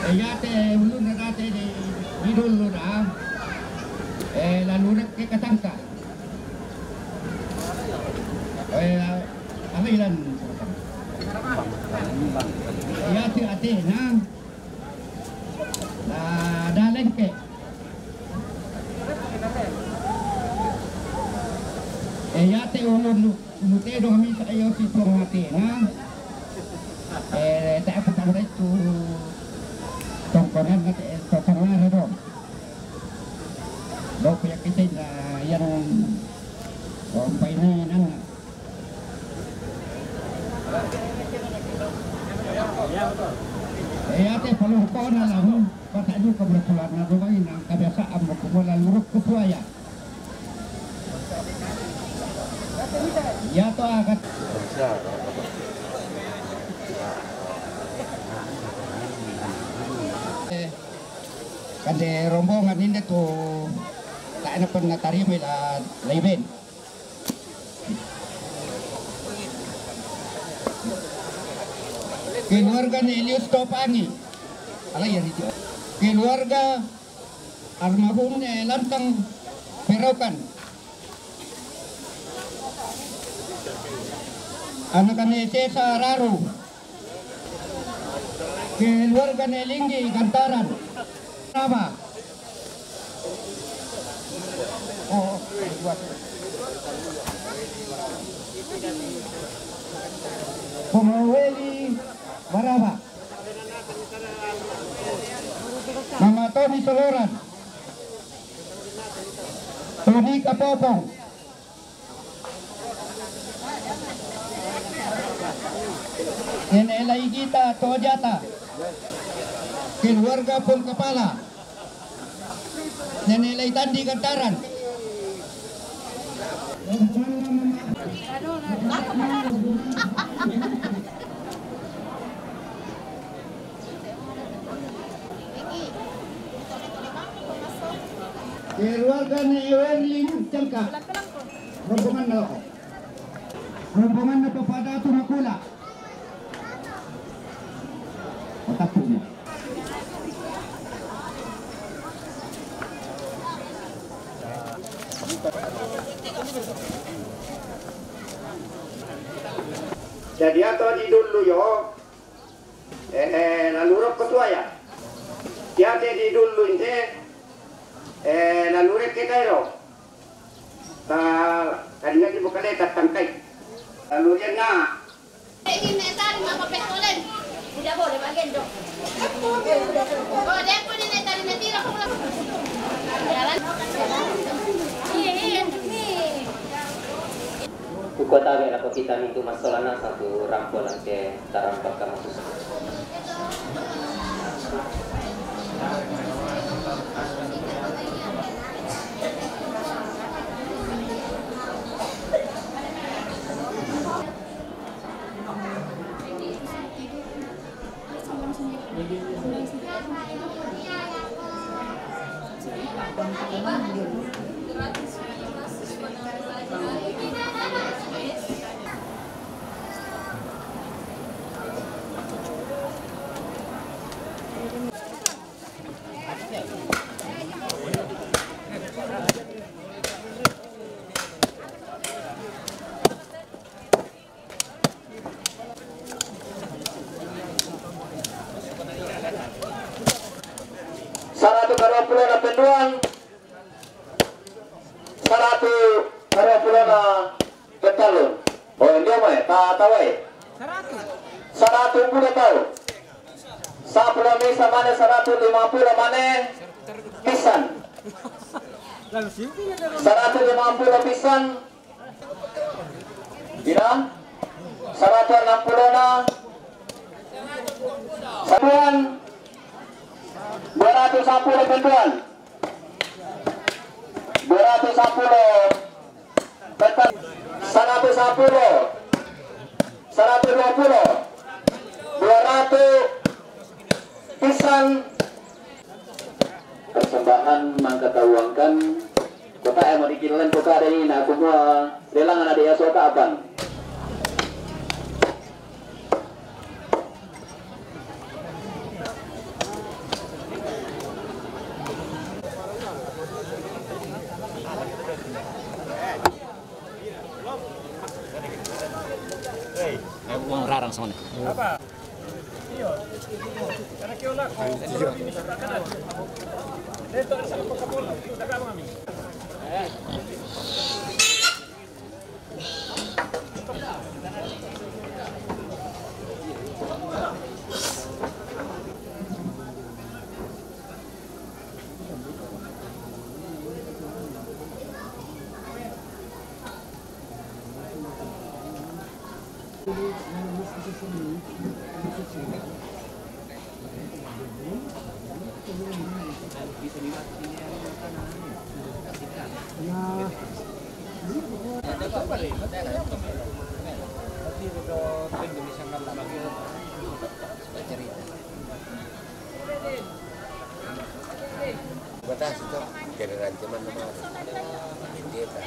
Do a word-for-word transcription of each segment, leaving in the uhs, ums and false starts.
E iate ulunna date di, di dullu na, e, lalu rekke katangka. E, ala ilan. Iate atena, na dalengke. E iate ulun, ulun tedo kami sa iyo si tong atena. E, tak apa tak itu tongkonan kata, e, tongkonan do. Do penyakit na yang kompai na nan. E iate palungkona lang, pataju ka bertulan na do ina kebiasaan mo kumula luruk kesuaya. Iate agat. E, kan de rombongan inde tu tak enak pernah tarima la, la iben. Keluarga Nelius Topangi. Ala ya, Riti. Keluarga almarhum, e, Lantang Peraukan. Anakane Sesa Raru. Keluarga Nelinggi Gantaran. Apa? Oh, buat. Pengaweli Baraba. Mama Toni Soloran. Toni Kapopong. Nenek Laigita Tojata. Keluarga Pun Kepala. Nenek Laitandi Gantaran. Keluarga ni Ewerlin Cengka. Rombongan na loko. Rombongan na papada tu makula. Otak punya. Jadi atau di dulu yo. Eh, eh, lalu rok ketua ya. Tiate di dulu inte. Eh, lalu rek kita ro. Ta, kadinga di bukale tatangkai. Lalu dia na. Ini metal mama pekolen. Tidak boleh bagian dong. Oh, dia pun ini tadi nanti aku pulang. Jalan. Iya, iya, iya. Kukuatabe lako kita mintu masola nasa tu rampo nangke tarampak ka masusa. Saratu karua pulu na penduan, saratu karua pulu na pentalun. Oh, ndio mai, ta, ta wai. Saratu pulu tau. Sapulu misa mane, saratu lima pulu mane pisan. Saratu lima pulu pisan. Ina, saratu anam pulu na satuan, dua ratu sapulu penduan, dua ratu sapulu penduan, saratu sapulu, saratu dua pulu, dua ratu pisan. Persembahan mangka tauangkan. Kota emo dikilen kota ada ini, nah, aku mua relang ada ya sota abang. Uang rarang sama nih. Batas itu jadi rancangan nama pendeta.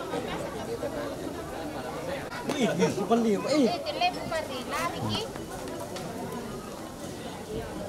Pendeta, nah. Ih, bukan dia, eh.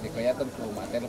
Di kaya tuh rumah teh.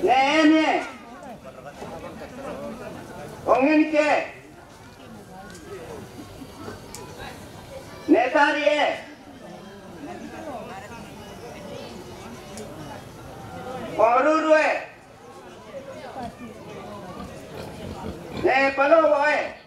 Ne, ne. Ongin ke. Ne tari e. Oruru e. Ne palo e.